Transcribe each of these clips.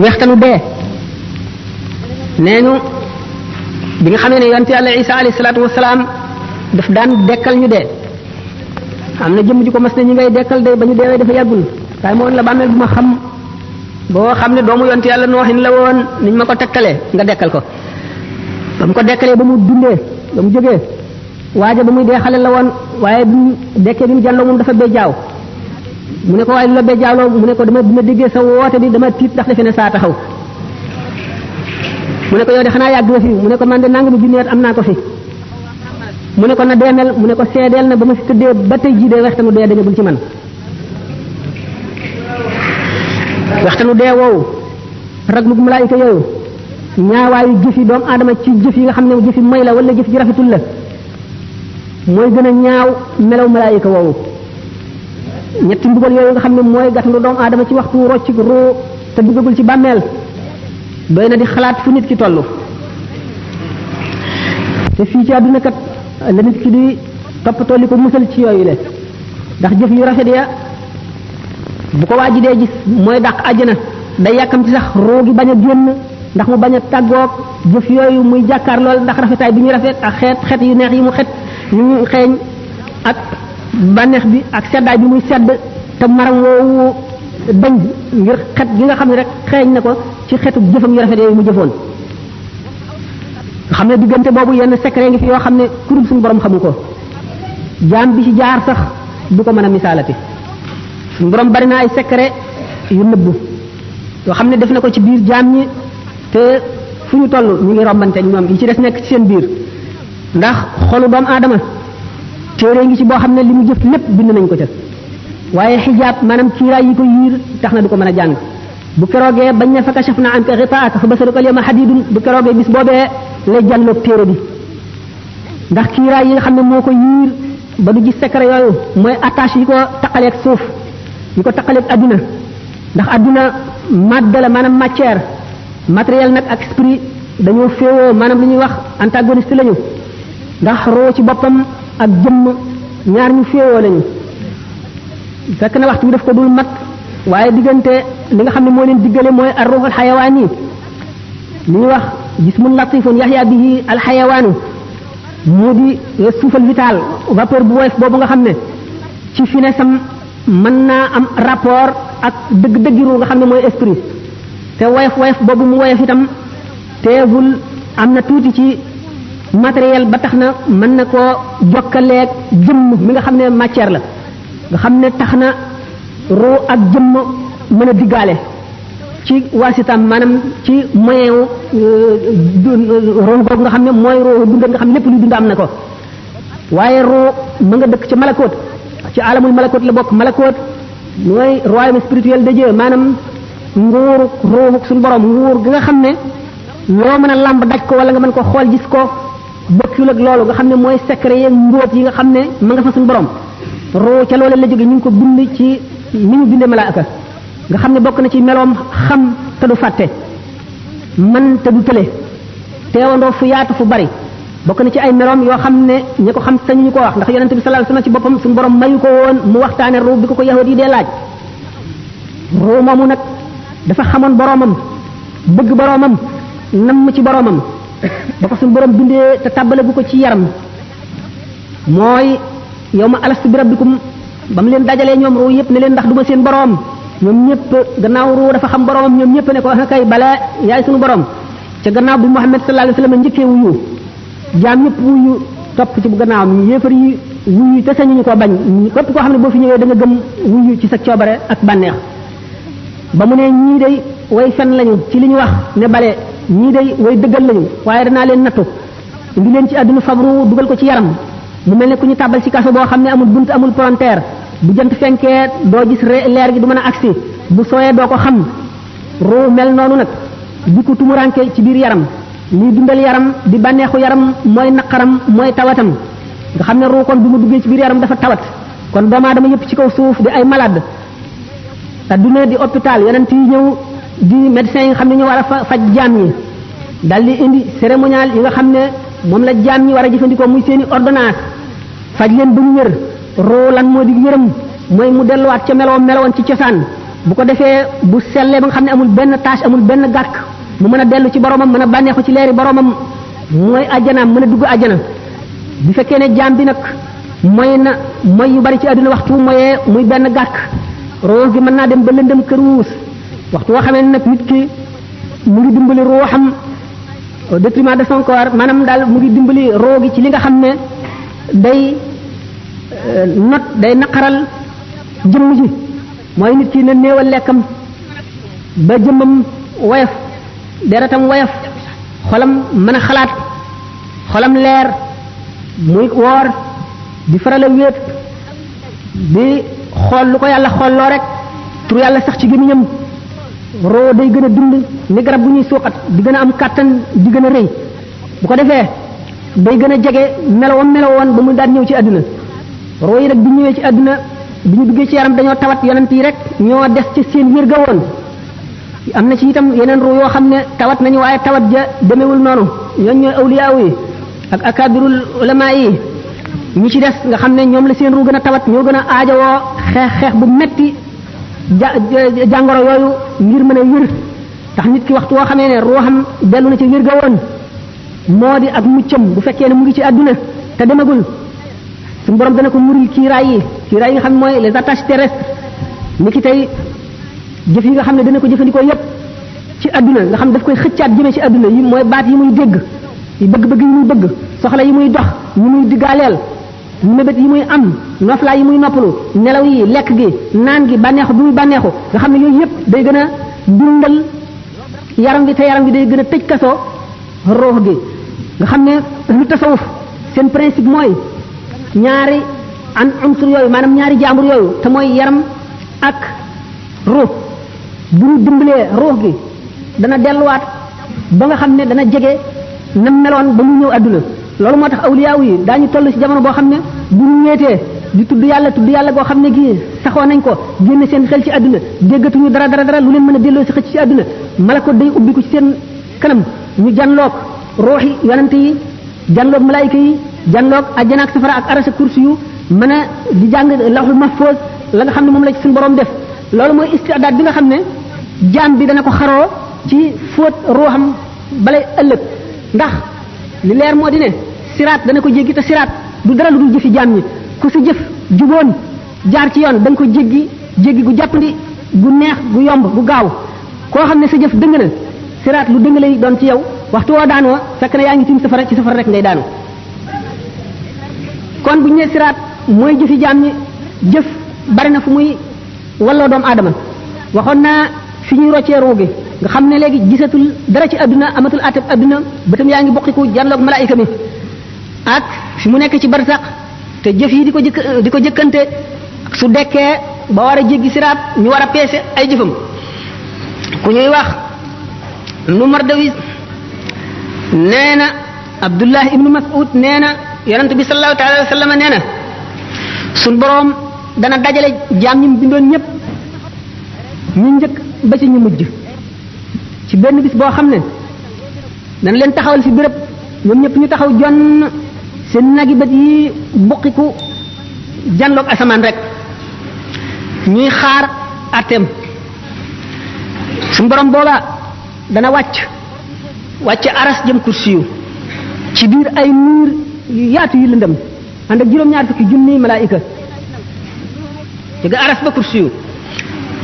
wextanu dee nee ñu bi nga xamee ne yonent yàlla Isa alayhi salaatu wasalaam daf daan dekkal ñu dee am na jëmm ju ko mas ne ñi ngay dekkal de ba ñu deewee dafa yàggul waaye moo la bàmmeel bu ma xam boo xam ne doomu yonent yàlla nooxin la woon niñ ma ko tegtalee nga dekkal ko ba mu ko dekkalee ba mu dundee ba mu jógee waaja ba muy dee xale la woon waaye bi mu dekkee bi mu jàlloo moom dafa bejjaaw mu ne ko waaye lu la bejjaawloo mu ne ko dama déggee sa woote bi dama tiit ndax defe ne saa taxaw mu ne ko yow de xanaa yàgg nga fi mu ne ko man de nangami junni at am naa ko fi mu ne ko na deemel mu ne ko seedeel na ba ma fi tëddee ba tey jii dee waxtanu dee dañagul ci man waxtanu dee woowu raglu malaayika yooyu ñaawaayu jëf yi doomu aadama ci jëf yi nga xam ne jëf yi may la wala jëf ji rafetul la mooy gën a ñaaw melaw malaayika woowu ñetti mbugal yooyu nga xam ne mooy gàttandu doomu aadama ci waxtu rocc ruu te duggagul ci bàmmeel doy na di xalaat fu nit ki toll te fii ci àdduna kat la nit ki di toppatoo li ko musal ci yooyu le ndax jëf yu rafet ya bu ko waa ji dee gis mooy dàq àjjana day yàkkam ci sax ruu gi bañ a génn ndax mu bañ a tàggoog jëf yooyu muy jàkkaar lool ndax rafetaay bi ñu rafet ak xeet yu neex yi mu xet yu ñu xeeñ ak bànneex bi ak seddaay bi muy sedd te maram woowu dañ ngir xet gi nga xam ne rek xeeñ na ko ci xetu jëfam yu rafet yooyu mu jëfoon nga xam ne diggante boobu yenn secret ngi fi yoo xam ne kurub suñu borom xamu ko jaam bi ci jaar sax du ko mën a misaalati suñu borom bari na ay secret yu nëbbu yoo xam ne def na ko ci biir jaam ñi te fu ñu toll ñu ngi rombante ñoom yi ci des nekk ci seen biir ndax xolu doomu aadama téere ngi ci boo xam ne li mu jëf lépp bind nañ ko ca waaye xijaab maanaam kiiraay yi ko yiir tax na du ko mën a jàng bu keroogee bañ ne fa kashafna anka ghitaa'aka fa basaruka al-yawma hadiidun bu keroogee bis boobee lay jàlloog téere bi ndax kiiraay yi nga xam ne moo ko yiir ba du gis secret yooyu mooy attache yi ko taqaleeg suuf yi ko taqaleeg adduna ndax adduna madde la maanaam matière matériel nag ak esprit dañoo féewoo maanaam li ñuy wax antagoniste lañu ndax roo ci boppam ak jëmm ñaar ñu féewoo lañu fekk na waxtu bi daf ko dul mat waaye diggante li nga xam ne moo leen diggale mooy ar ruuxul xayawaan yi li ñuy wax jismun latifun yaxya bihi al xayawaanu moo di souffle vital vapeur bu woyof boobu nga xam ne ci finesam mën naa am rapport ak dëgg-dëggi ruu nga xam ne mooy esprit te woyof boobu mu woyof itam teewul am na tuuti ci matériel ba tax na mën na koo jokkaleeg jëmm mi nga xam ne matière la nga xam ne tax na ruu ak jëmm mën a diggaale ci waasitam maanaam ci moyen wu ruu googu nga xam ne mooy ruu dundal nga xam ne lépp luy dund am na ko waaye ruu ma nga dëkk ci malakoot ci alamul malakoot la bokk malakoot mooy royaume spirituel de Dieu maanaam nguuru ruuxu suñu borom nguur gi nga xam ne loo mën a làmb daj ko wala nga mën ko xool gis ko bokkul ak loolu nga xam ne mooy secret yeeg mbóot yi nga xam ne ma nga fa suñu borom ruu ca loolu la jóge ñu ngi ko bind ci ni ñu bindee malaaka nga xam ne bokk na ci meloom xam te du fàtte man te du tële teewandoo fu yaatu fu bari bokk na ci ay meloom yoo xam ne ñi ko xam sañu ñu ko wax ndax yonente bi sallallahu alayhi wasallam ci boppam suñu borom mayu ko woon mu waxtaane ruu bi ko yahud yi dee laaj ruu moomu nag dafa xamoon boromam bëgg boromam namm ci boromam ba ko suñu borom bindee te tàbbale bu ko ci yaram mooy yow ma alastu bi rabbikum ba mu leen dajalee ñoom ruu yëpp ne leen ndax du ma seen borom ñoom ñëpp gannaaw ruu dafa xam boromam ñoom ñëpp ne ko kay bala yaay suñu borom ca gannaaw bi Muhammad sallallahu alayhi wasallam njëkkee wuyu jaam ñëpp wuyu topp ci bu gannaawam yéefar yi wuyu te sañu ñu ko bañ képp koo xam ne boo fi ñëwee da nga gëm wuyu ci sa coobare ak bànneex ba mu ne ñii day way fen lañu ci li ñu wax ne bale ñii day way dëggal lañu waaye danaa leen nattu indi leen ci àdduna fabru dugal ko ci yaram mu mel ne ku ñu tàbbal ci kaso boo xam ne amul bunt amul palanteer bu jant fenkee doo gis leer gi du mën a agsi bu sooyee doo ko xam ruu mel noonu nag di ko tumuranke ci biir yaram liy dundal yaram di bànneexu yaram mooy naqaram mooy tawatam nga xam ne ruu kon bi mu duggee ci biir yaram dafa tawat kon doomu aadama yëpp ci kaw suuf di ay malade adduna di hôpital yonent yi ñëw di médecins yi nga xam ne ñu war a faj jaam ñi dal di indi cérémonial yi nga xam ne moom la jaam ñi war a jëfandikoo muy seeni ordonnance faj leen ba ñu wér ruu lan moo di wéram mooy mu delluwaat ca melowoon ci cosaan bu ko defee bu sellee ba nga xam ne amul benn tâche amul benn gàkk mu mën a dellu ci boromam mën a bànneexu ci leeri boromam mooy àjjanaam mën a dugg àjjana. bu fekkee ne jaam bi nag mooy na mooy yu bari ci àdduna waxtu mooyee muy benn gàkk roo gi mën naa dem ba lëndëm këruus waxtu woo xamee ne nag nit ki mu ngi dimbali ruuxam au détriment de son corps maanaam daal mu ngi dimbali roo gi ci li nga xam ne day day naqaral jëmm ji mooy nit ki na néewal lekkam ba jëmmam woyof deretam woyof xolam mën a xalaat xolam leer muy woor di faral a wéet di xool lu ko yàlla xoolloo rek tur yàlla sax ci gémmiñam roo day gën a dund ni garab bu ñuy suuxat di gën a am kàttan di gën a rëy bu ko defee day gën a jege melowoon ba mu daan ñëw ci àdduna roo yi nag bi ñëwee ci àdduna bi ñu duggee ci yaram dañoo tawat yonent yi rek ñoo des ci seen wér ga woon am na ci itam yeneen ruu yoo xam ne tawat nañu waaye tawat ja demewul noonu ñooñu ñooy awliyaa yi ak akabirul ulama yi ñi ci des nga xam ne ñoom la seen ruu gën a tawat ñoo gën a aajowoo xeex bu metti jàngoro yooyu ngir mën a wér tax nit ki waxtu woo xamee ne ruuxam dellu na ci wér ga woon moo di ak muccam bu fekkee ne mu ngi ci àdduna te demagul suñu borom dana ko muril kiiraay yi nga xam ne mooy les attaches terrestres ni ki tey jëf yi nga xam ne dana ko jëfandikoo yépp ci àdduna nga xam daf koy xëccaat jëmee ci àdduna yi mooy baat yi muy dégg yi bëgg-bëgg yi muy bëgg soxla yi muy dox yi muy diggaaleel mébét yi muy am noflaa yi muy noppalu nelaw yi lekk gi naan gi bànneexu bi muy bànneexu nga xam ne yooyu yépp day gën a dundal yaram bi te yaram bi day gën a tëj kaso ruux gi nga xam ne lu tasawuf seen principe mooy ñaari unsur yooyu maanaam ñaari jaambur yooyu te mooy yaram ak ruux bu ñu dimbalee ruux gi dana delluwaat ba nga xam ne dana jege na meloon ba mu ñëw àdduna loolu moo tax awliyaaw yi daañu toll ci jamono boo xam ne bu ñu ñeetee di tudd yàlla goo xam ne gii saxoo nañ ko génne seen xel ci àdduna déggatuñu dara lu leen mën a delloo si xëcc ci àdduna malako day ubbi ko ci seen kanam ñu janloog ruuxi yonante yi janloog malaayika yi janloog àjjana ak safara ak arasa kursi yu mën a di jàng lawhul mahfuz la nga xam ne moom la ci suñu borom def loolu mooy istidaad bi nga xam ne jaam bi dana ko xaroo ci fóot ruuxam balay ëllëg ndax li leer moo di ne siraat dana ko jéggi te siraat du dara lu dul jëfi jaam ñi ku sa jëf juboon jaar ci yoon da nga ko jéggi gu jàppandi gu neex gu yomb gu gaaw koo xam ne sa jëf dëng na siraat lu dëng lay doon ci yow waxtu woo daanoo fekk na yaa ngi tiim safara ci safara rek ngay daanu kon bu ñu nee siraat mooy jëfi jaam ñi jëf bari na fu muy walloo doomu aadama waxoon naa fi ñuy roccee ruu gi nga xam ne léegi gisatul dara ci àdduna amatul àtteb àdduna bëtam yaa ngi bokkiku janloog malaayika mi ak fi mu nekk ci barsax te jëf yi di ko jëkkante su dekkee ba war a jéggi siraat ñu war a peese ay jëfam ku ñuy wax nu Mardawis nee na Abdullah ibnu Mas'ud nee na yonent bi sallallahu taala wa sallam nee na suñ boroom dana dajale jaam ñi mu bindoon ñëpp ñu njëkk ba ci ñu mujj ci benn bis boo xam ne dana leen taxawal fi béréb ñoom ñëpp ñu taxaw jonn seen nagi bët yi buqiku janloog asamaan rek ñuy xaar àtteem suñu borom booba dana wàcc aras jëm kursi yu ci biir ay niir yu yaatu yu lëndëm ànd ak juróom-ñaar fukki junniy malaayika jóge aras ba kursi yu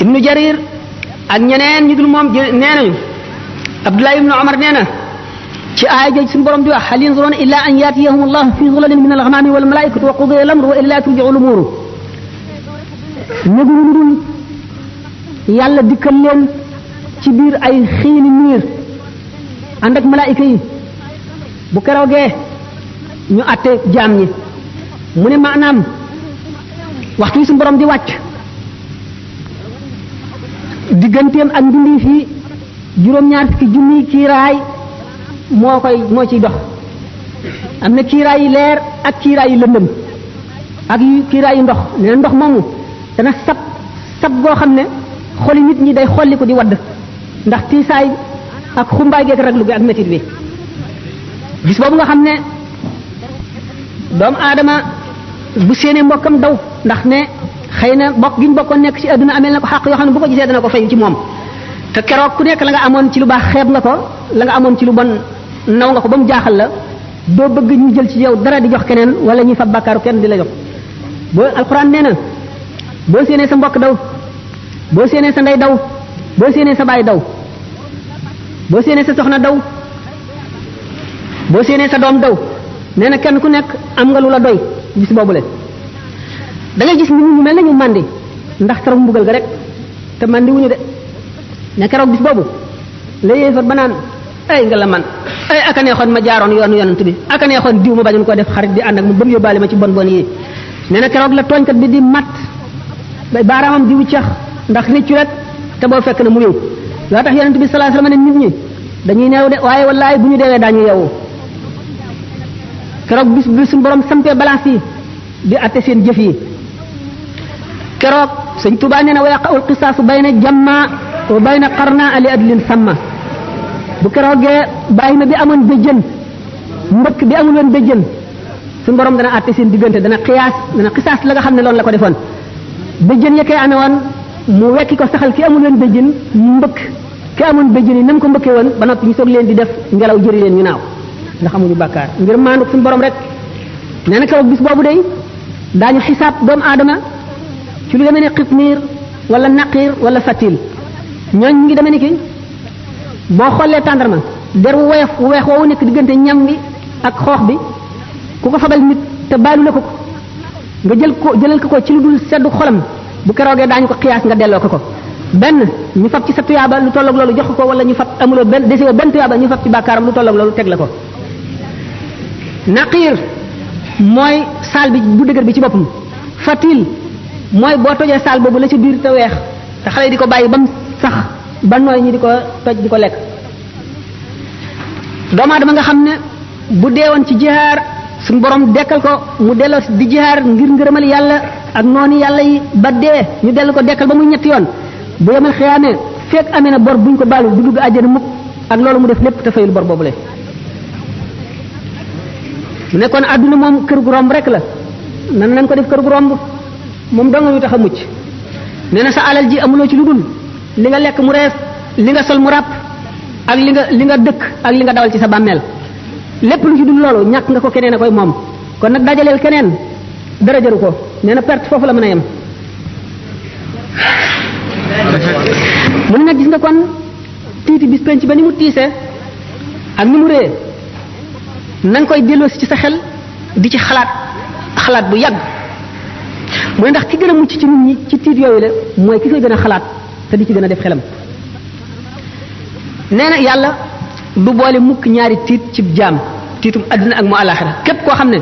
ibnu jarir ak ñeneen ñu dul moom nee nañu abdullah ibnu omar nee na ci aaya jooju suñu borom di wax hal yanzuruna illa an yatiyahum allahu fi zulalin min alghamami wal malaikatu wa qudiya al-amru wa ila turji'u al-umuru néguñu dul yàlla dikkal leen ci biir ay xiini niir ànd ak malaayika yi bu keroogee ñu àtte jaam ñi mu ne maanaam waxtu yi suñu borom di wàcc digganteem ak mbindeef yi juróom-ñaar fukki junniy kiiraay moo ciy dox am na kiiraay yi leer ak kiiraay yi lëndëm ak kiiraay yi ndox nee na ndox moomu dana sab goo xam ne xoli nit ñi day xolli ko di wadd ndax tiisaay ak xumbaay geeg raglu gi ak métit bi bis boobu nga xam ne doomu aadama bu séenee mbokkam daw ndax ne xëy na bokk gi ñu bokkoon nekk ci àdduna amel na ko xàq yoo xam ne bu ko gisee dana ko fay ci moom te keroog ku nekk la nga amoon ci lu baax xeeb nga ko la nga amoon ci lu bon naw nga ko ba mu jaaxal la doo bëgg ñu jël ci yow dara di jox keneen wala ñuy fab bàkkaaru kenn di la jox boo alxuraan nee na boo séenee sa mbokk daw boo séenee sa ndey daw boo séenee sa baay daw boo séenee sa soxna daw boo séenee sa doom daw nee na kenn ku nekk am nga lu la doy bis boobule da ngay gis nit ñu mel na ñu màndi ndax keroog mbugal ga rek te màndi wuñu de ne keroog bis boobu la yéefar ba naan ay nga la man ay aka neexoon ma jaaroon yoonu yonent bi aka neexoon diw ma bañoon koo def xarit di ànd ak mu ba mu yóbbaale ma ci bon bon yi nee na keroog la tooñkat bi di mat baaraamam di wuccax ndax réccu rek te boo fekk na mu réew loo tax yonent bi sallallahu alayhi wasallam ne nit ñi dañuy neew de waaye wallaay bu ñu deewee daañu yeewu keroog bis bi suñu borom sampee balance yi di atte seen jëf yi keroog sëñ Tuubaa nee na wa yaqa'ul qisaasu bayna jamma wa bayna qarna li adlin samma bu keroogee bàyyi ma bi amoon béjjën mbëkk bi amul woon béjjën suñu borom dana atte seen diggante dana xisaas la nga xam ne loolu la ko defoon béjjën ya koy amee woon mu wekki ko saxal ki amul woon béjjën mu mbëkk ki amoon béjjën yi nam ko mbëkkee woon ba noppi ñu soog leen di def ngelaw jëri leen ñu naaw ndax amuñu bàkkaar ngir maandu suñu borom rek nee na keroog bis boobu day daañu xisaab doomu aadama ci lu demee ne xitmiir wala naqiir wala fatil ñooñ ñu ngi demee ni ki boo xoolee tàndarma der wu woyof wu weex woowu nekk diggante ñam bi ak xoox bi ku ko fabal nit te baalu la ko nga jëlal ko ci lu dul seddu xolam bu keroogee daañu ko xiyaas nga delloo ko benn ñu fab ci sa tuyaaba lu tolloog loolu jox ko wala ñu fab amuloo benn desewoo benn tuyaaba ñu fab ci bàkkaaram lu tolloog loolu teg la ko naqiir mooy saal bi bu dëgër bi ci boppam fatil mooy boo tojee saal boobu la ci biir te weex te xale yi di ko bàyyi ba mu sax ba nooy ñi di ko toj di ko lekk doomu aadama nga xam ne bu deewoon ci jihaar suñu borom dekkal ko mu delloo di jihaar ngir ngërëmal yàlla ak noonu yàlla yi ba dee ñu dellu ko dekkal ba mu ñetti yoon bu yemal xiyaamee fekk amee na bor buñ ko baalu du dugg àjjana mukk ak loolu mu def lépp te fayul bor boobu le mu nekkoon àdduna moom kër gu romb rek la nan nañ ko def kër gu romb moom dong ñu tax a mucc nee na sa alal ji amuloo ci lu dul li nga lekk mu rees li nga sol mu ràpp ak li nga dëkk ak li nga dawal ci sa bàmmeel lépp lu ci dul loolu ñàkk nga ko keneen a koy moom kon nag dajaleel keneen dara jaru ko nee na perte foofu la mën a yem mu ne nag gis nga kon tiiti bis penc ba ni mu tiisee ak ni mu rée na nga koy delloosi ci sa xel di ci xalaat bu yàgg mu ne ndax ki gën a mucc ci nit ñi ci tiit yooyu la mooy ki koy gën a xalaat te di ci gën a def xelam nee na yàlla du boole mukk ñaari tiit ci jaam tiitum àdduna ak mu àllaaxira képp koo xam ne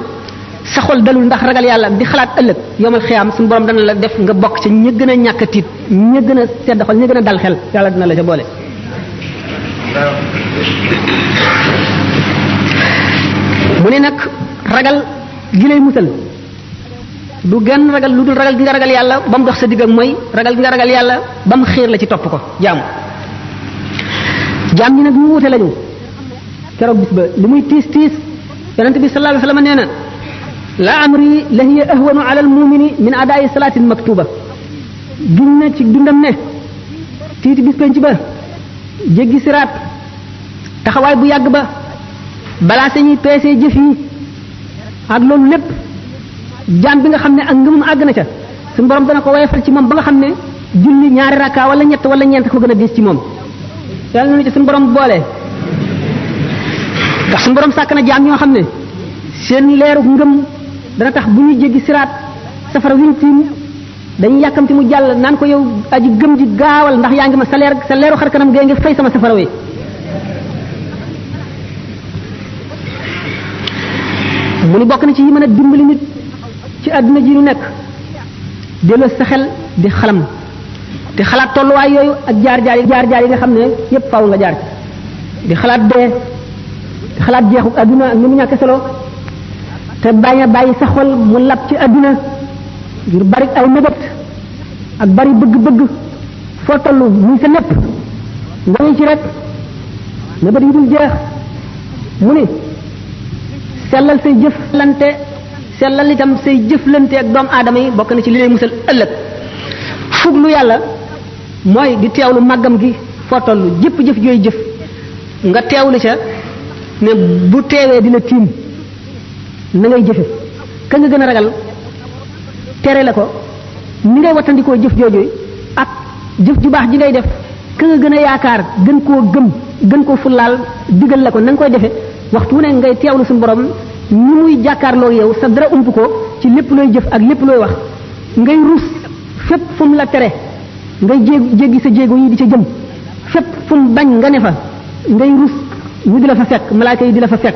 sa xol dalul ndax ragal yàlla di xalaat ëllëg yomal xiyaam suñu borom dana la def nga bokk ci ña gën a ñàkk a tiit ña gën a sedd xol ña gën a dal xel yàlla dina la ca boole mu ne nag ragal gi lay musal du genn ragal lu dul ragal gi nga ragal yàlla ba mu dox sa digg ak mooy ragal gi nga ragal yàlla ba mu xiir la ci topp ko jaam ñi nag ñu wute lañu keroog bis ba li muy tiis yonente bi sallallahu alayhi wasallam nee na la amri la hiya ahwanu ala al mumini min adaayi salaatin maktuba giñ na ci dundam ne tiiti bis penc ba jéggi siraat taxawaay bu yàgg ba balaa sañuy peesee jëf yi ak loolu lépp jaam bi nga xam ne ak ngëmam àgg na ca suñu borom dana ko woyofal ci moom ba nga xam ne julli ñaari rakka wala ñett wala ñeent ko gën a diis ci moom yàlla nañu ci suñu borom boole ndax suñu borom sàkk na jaam ñoo xam ne seen leeru ngëm dana tax bu ñuy jéggi siraat safara wiñ tiim dañuy yàkkamti mu jàll naan ko yow aji gëm ji gaawal ndax yaa ngi ma sa leeru xar kanam gee ngi fay sama safara wi mu ni bokk na ci yi mën a dimbali nit ci àdduna ji ñu nekk delloo sa xel di xalam di xalaat tolluwaay yooyu ak jaar-jaar yi nga xam ne yépp faaw nga jaar ci di xalaat dee di xalaat jeexu àdduna ak ni mu ñàkk solo te bañ a bàyyi sa xol mu lab ci àdduna ngir bari ay mébét ak bari bëgg-bëgg foo tollu muy sa lépp nga ngi ci rek mébét yi dul jeex mu ni sellal itam say jëflante ak doomu aadama yi bokk na ci li lay musal ëllëg fuglu yàlla mooy di teewlu màggam gi foo toll jëpp jëf jooy jëf nga teewlu ca ne bu teewee dina tiim na ngay jëfe ka nga gën a ragal tere la ko ni ngay wattandikoo jëf jooju ak jëf ju baax ji ngay def ka nga gën a yaakaar gën koo gëm gën koo fullaal digal la ko na nga koy defe waxtu wu ne ngay teewlu suñu borom ni muy jàkkaarloo yow sa dara ump ko ci lépp looy jëf ak lépp looy wax ngay ruus fépp fu mu la tere ngay jéggi sa jéego yi di ca jëm fépp fu mu bañ nga ne fa ngay ruus ñu di la fa fekk malaaka yi di la fa fekk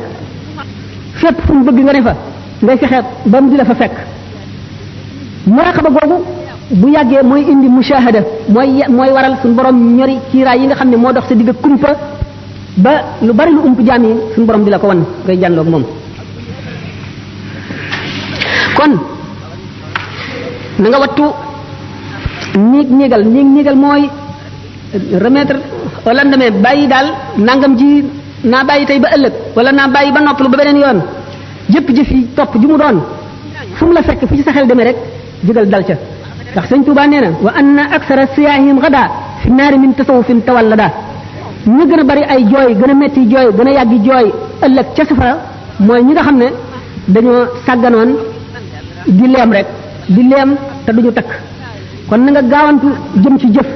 fépp fu mu bëgg nga ne fa ngay fexe ba mu di la fa fekk muraqaba googu bu yàggee mooy indi mushahada mooy waral suñu borom ñori kiiraay yi nga xam ne moo dox sa digg kumpa ba lu bari lu ump jaam yi suñu borom di la ko wan ngay jànloog moom kon na nga wattu ñiigal mooy remettre au lendemain bàyyi daal nangam ji naa bàyyi tey ba ëllëg wala naa bàyyi ba noppalu ba beneen yoon jëpp jëf yi topp ju mu doon fu mu la fekk fu ci sa xel demee rek jógal dal ca ndax sëñ Tuubaa nee na wa anna aksara siyaahim gada fi naari min tasawufin tawallada ñu gën a bari ay jooy gën a metti jooy gën a yàggi jooy ëllëg ca safara mooy ñi nga xam ne dañoo sàgganoon di leem rek di leem te duñu takk kon na nga gaawantu jëm ci jëf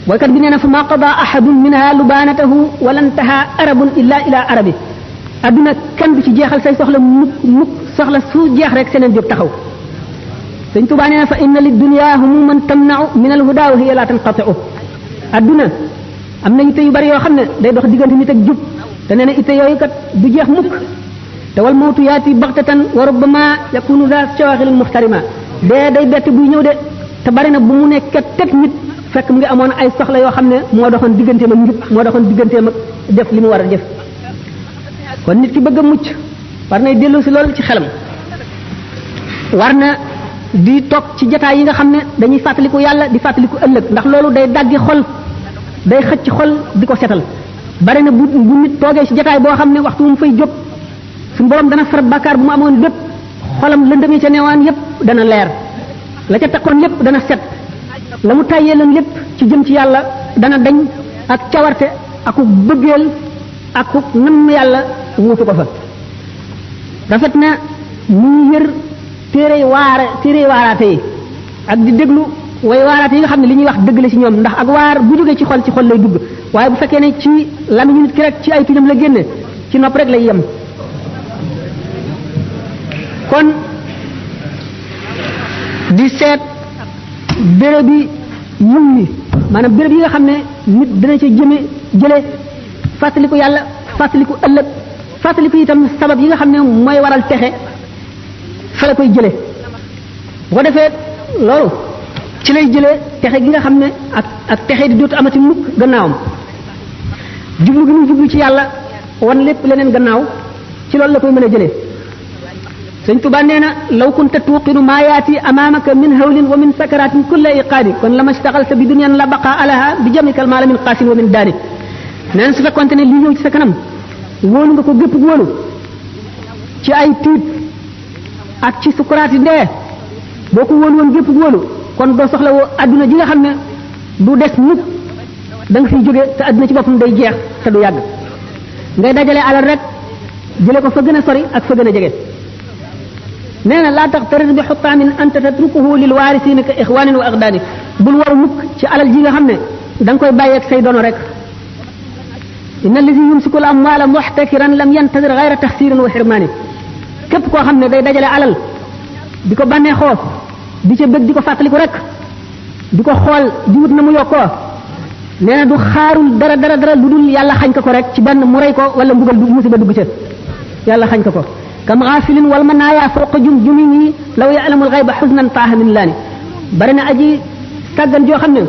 boykat bi nee na fa ma qada ahadun minha lubanatahu wala ntaha arabun illa ila arabi adduna kenn du ci jeexal say soxla mukk soxla su jeex rek seneen jóg taxaw sëñ Tuubaa nee na fa inna lid dunya humuman tamna'u min al huda wa hiya la tanqati'u adduna am na itte yu bari yoo xam ne day dox diggante nit ak jub te nee na itte yooyu kat du jeex mukk te wal mawtu yaati baxtatan wa rubbama yakunu za shawaghilin muhtarima dee day bett buy ñëw de te bari na bu mu nekk teg nit fekk mu ngi amoon ay soxla yoo xam ne moo doxoon digganteem ak njub moo doxoon digganteem ak def li mu war a def kon nit ki bëgg a mucc war nay dellu si loolu ci xelam war na di toog ci jataay yi nga xam ne dañuy fàttaliku yàlla di fàttaliku ëllëg ndax loolu day daggi xol day xëcc xol di ko setal bari na bu nit toogee ci jataay boo xam ne waxtu mu fay jóg suñu borom dana far bàkkaar bu mu amoon lépp xolam lëndëmee ca neewaan yépp dana leer la ca takkoon lépp dana set la mu tàyyee lan lépp ci jëm ci yàlla dana dañ ak cawarte aku bëggeel aku namm yàlla wuutu ko fa rafet na mu yër téere waaraate yi ak di déglu way waaraate yi nga xam ne li ñuy wax dëgg la ci ñoom ndax ak waar bu jógee ci xol lay dugg waaye bu fekkee ne ci lamiñu nit ki rek ci ay tuñam la génne ci nopp rek lay yem kon di seet béréb yi yiw yi maanaam béréb yi nga xam ne nit dana ca jële fàttaliku yàlla fàttaliku ëllëg fàttaliku itam sabab yi nga xam ne mooy waral texe fa la koy jële bu ko defee loolu ci lay jëlee texe gi nga xam ne ak texe di dootu amati mukk gannaawam jublu gi mu jublu ci yàlla wan lépp leneen gannaaw ci loolu la koy mën a jëlee sëñ Tuubaa nee na law kunta tuqinu maa yaati amaamaka min hawlin wa min sakaratin kulla iqaadi kon la ma staxalta bi dunyan la baqa alaha bi jamikal maala min qaasin wa min daani nee na su fekkonte ne lii ñëw ci sa kanam wóolu nga ko gépp wóolu ci ay tiit ak ci sukuraati ndee boo ko wóolu woon gépp wóolu kon doo soxla woo adduna ji nga xam ne du des mukk da nga fiy jóge te adduna ci boppam day jeex te du yàgg ngay dajale alal rek jële ko fa gën a sori ak fa gën a jege nee na laa taxtarir bi xutaamin anta tatrukuhu lil waarisiina ka ixwaanin wa aqdaani bul waru mukk ci alal ji nga xam ne da nga koy bàyyeeg say dono rek inna allazi yumsiku al amwaala muxtakiran lam yantadir gayra taxsirin wa xirmaani képp koo xam ne day dajale alal di ko bànneexoo di ca bëgg di ko fàttaliku rek di ko xool di wut na mu yokkoo nee na du xaarul dara lu dul yàlla xañ ko rek ci benn mu rey ko wala mbugal du musiba dugg ca yàlla xañ ko kam xaafilin wal manaaya fawqa jumjumihi law ya'lamul ghayba huznan taaha min laani bari na aji sàggan joo xam ne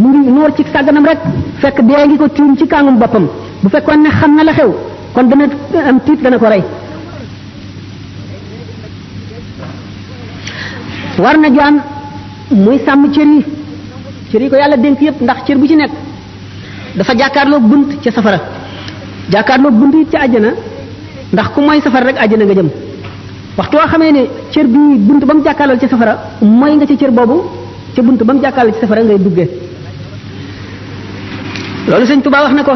mu ngi noor ci sàgganam rek fekk dee ngi ko tiim ci kàngum boppam bu fekkoon ne xam na la xew kon dana am tiit dana ko rey war na jaam muy sàmm cër yi ko yàlla dénk yëpp ndax cër bu ci nekk dafa jàkkaarloo bunt ca safara jàkkaarloo bunt it ca àjjana ndax ku mooy safara rek àjjana nga jëm waxtu woo xamee ne cër bi bunt ba mu jàkkaarloo ca safara mooy nga ca cër boobu ca bunt ba mu jàkkaarloo ci safara ngay duggee loolu sëñ Tuubaa wax na ko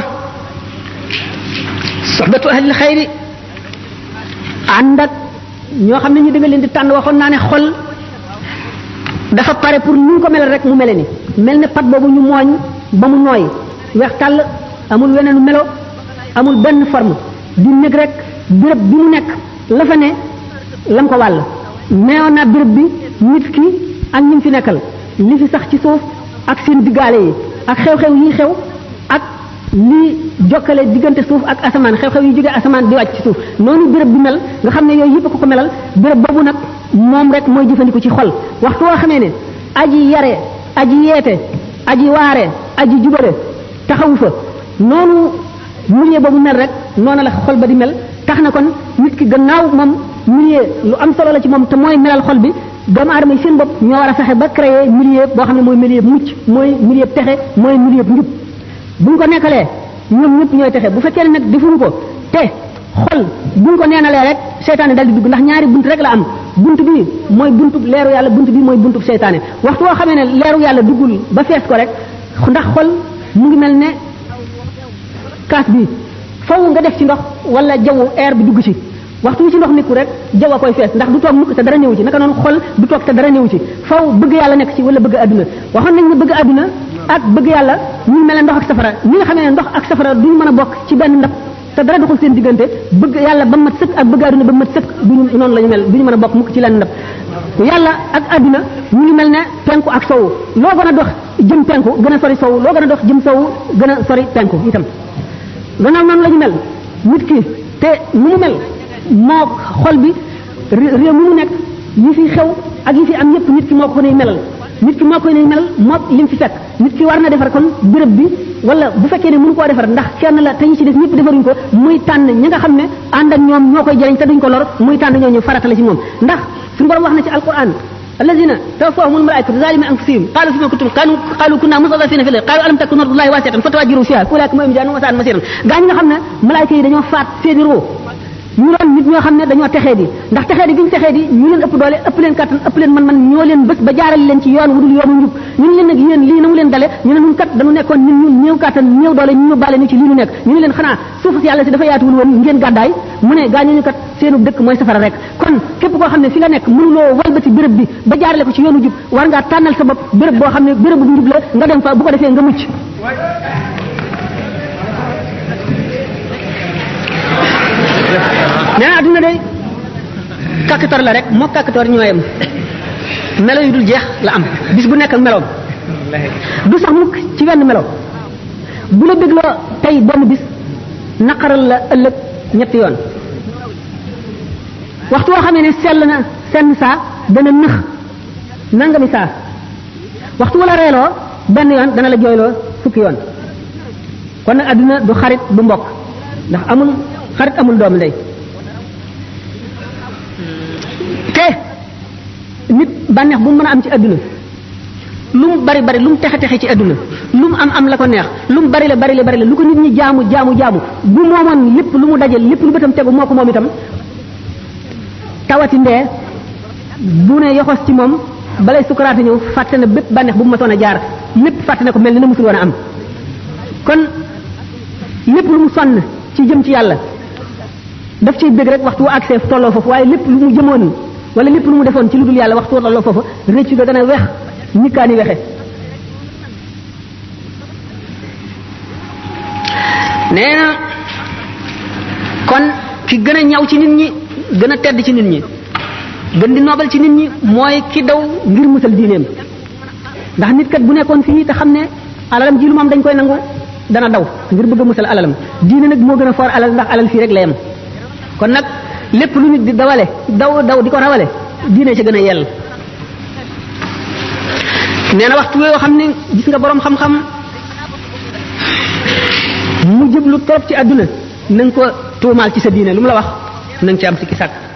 soxbatu ahlil xayri ànd ak ñoo xam ne ñu da nga leen di tànn waxoon naa ne xol dafa pare pour ñu ko melal rek mu mele ni mel ne pat boobu ñu mooñ ba mu nooy weex tàll amul weneenu melo amul benn forme di nekk rek béréb bi mu nekk la fa ne lam ko wàll neewoon naa béréb bi nit ki ak ñi fi nekkal li fi sax ci suuf ak seen diggaale yi ak xew-xew yi xew ak li jokkale diggante suuf ak asamaan xew-xew yi jóge asamaan di wàcc ci suuf noonu béréb bi mel nga xam ne yooyu yëpp ko melal béréb boobu nag moom rek mooy jëfandiku ci xol waxtu woo xamee ne aji yare aji yeete aji waare aji jubale taxawu fa noonu milieu boobu mel rek noonu la xol ba di mel tax na kon nit ki gannaaw moom milieu lu am solo la ci moom te mooy melal xol bi doomu aadama yi seen bopp ñoo war a fexe ba créer milieu boo xam ne mooy milieu mucc mooy milieu texe mooy milieu njub buñ ko nekkalee ñoom ñëpp ñooy texe bu fekkee ne nag defuñu ko te xol buñ ko neenalee rek seytaane dal di dugg ndax ñaari bunt rek la am bunt bi mooy buntu leeru yàlla bunt bi mooy buntu seytaane waxtu woo xamee ne leeru yàlla duggul ba fees ko rek ndax xol mu ngi mel ne kaas bi faw nga def ci ndox wala jaww air bi dugg ci waxtu wi ci ndox nekku rek jaww a koy fees ndax du toog mukk te dara néew ci naka noonu xol du toog te dara néew ci faw bëgg yàlla nekk ci wala bëgg àdduna waxoon nañ ne bëgg àdduna ak bëgg yàlla ñu mel ne ndox ak safara ñi nga xamee ne ndox ak safara duñu mën a bokk ci benn ndab te dara doxul seen diggante bëgg yàlla ba mat sëkk ak bëgg àdduna ba mat sëkk duñu noonu la ñu mel duñu mën a bokk mukk ci lenn ndab yàlla ak àdduna ñu ngi mel ne penku ak sowu loo gën a dox jëm penku gën a sori sowu loo gën a dox jëm sowu gën a sori penku itam gannaaw noonu la ñu mel nit ki te nu mu mel moo xol bi réew mu nekk yi fi xew ak yi fi am yépp nit ki moo ko ne melal nit ki moo koy ne melal moo lim fi fekk nit ki war na defar kon béréb bi wala bu fekkee ne mënu koo defar ndax kenn la te ñu ci def ñëpp defaruñ ko muy tànn ñi nga xam ne ànd ak ñoom ñoo koy jëriñ te duñ ko lor muy tànn ñooñu farata la ci moom ndax suñu borom wax na ci alquran allazina tawaffahumul malaikatu zalimi anfusihim qalu fima kuntum qalu kunna mustadafina fil ardi qalu alam takun ardullahi wasi'atan fatahajjaru fiha ulaika mahum jahannam wa sa'at masiran gaa ñi nga xam ne malaayika yi dañoo faat seeni ruu ñu doon nit ñoo xam ne dañoo texee di ndax texee di gi ñu texee di ñu leen ëpp doole ëpp leen kattan ëpp leen man ñoo leen bés ba jaarale leen ci yoon wudul yoonu njub ñu leen nag yéen lii na mu leen dale ñu ne ñun kat dañu nekkoon ñun néew kattan néew doole ñu yóbbaale ni ci lii ñu nekk ñu ne leen xanaa suuf si yàlla si dafa yaatuwul woon ngeen gàddaay mu ne gaa ñu kat seenu dëkk mooy safara rek kon képp koo xam ne fi nga nekk mënuloo walbati béréb bi ba jaarale ko ci yoonu jub war ngaa tànnal sa bopp béréb boo xam ne béréb bu njub la nga dem fa bu ko defee nga mucc nee na adduna day kàkkator la rek moo kàkkator ñoo yem melo yu dul jeex la am bis bu nekk ak meloom du sax mukk ci wenn melo bu la bégloo tey benn bis naqaral la ëllëg ñetti yoon waxtu woo xamee ne sell na senn saa dana nëx nangami saa waxtu wala reeloo benn yoon dana la jooyloo fukki yoon kon nag adduna du xarit du mbokk ndax amul xarit amul doomu ndey te nit bànneex bu mu mën a am ci adduna lu mu bari bari lu mu texe texe ci adduna lu mu am la ko neex lu mu bari la lu ko nit ñi jaamu bu moomoon lépp lu mu dajal lépp lu bëtam tegu moo ko moom itam tawati ndee bu ne yoxos ci moom balay sukuraate ñëw fàtte na bépp bànneex bu mu masoon a jaar lépp fàtte na ko mel ni na musul woon a am kon lépp lu mu sonn ci jëm ci yàlla daf ciy bëgg rek waxtu wu accès tolloo foofu waaye lépp lu mu jëmoon wala lépp lu mu defoon ci lu dul yàlla waxtu wu tolloo foofu rëccu ga dana wex nikkaani wexe nee na kon ki gën a ñaw ci nit ñi gën a tedd ci nit ñi gën di noobal ci nit ñi mooy ki daw ngir musal diineem ndax nit kat bu nekkoon fii te xam ne alalam ji lu moom dañ koy nangu dana daw ngir bëgg a musal alalam diine nag moo gën a foor alal ndax alal fii rek la yem kon nag lépp lu nit di dawale daw di ko rawale diine ci gën a yell nee na waxtu yoo xam ne gis nga boroom xam-xam mu jublu trop ci àdduna na nga ko tuumaal ci sa diine lu mu la wax na nga ci am sikki sàkk